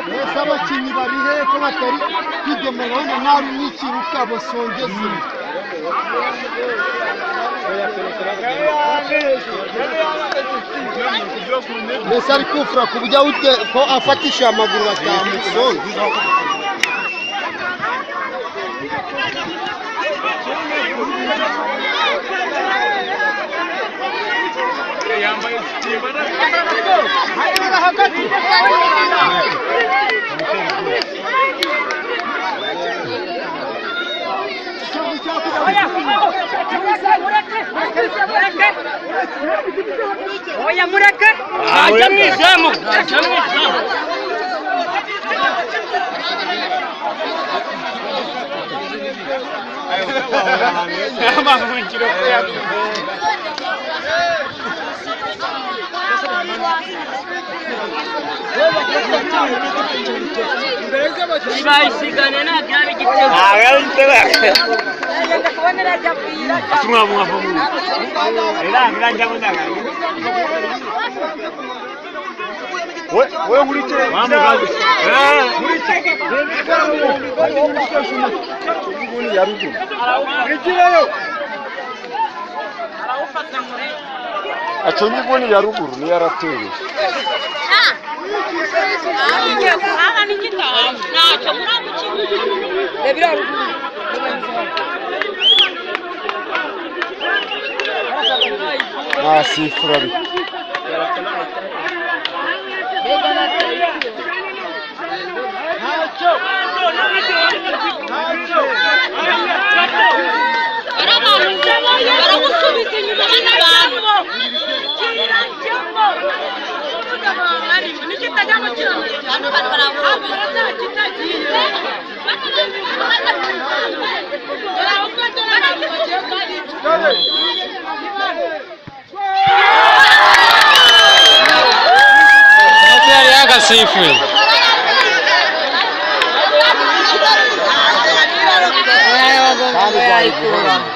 Mbese abakinnyi bari hehe ko batari kwigemera wenda nabi n'ikiruka basongeze? Mbese ari kufura ku buryo ko afatisha amaguru batamusonga. Oya mureke ajya mu izamu ajya mu izamu. Nibayisigane ntabwo yaba igitego. Acunga inguni ya ruguru niyo yarateye. Nasifura ariko. Baragusubiza inyuma n'abantu. Yagasifuye. Kandi byari guhorana.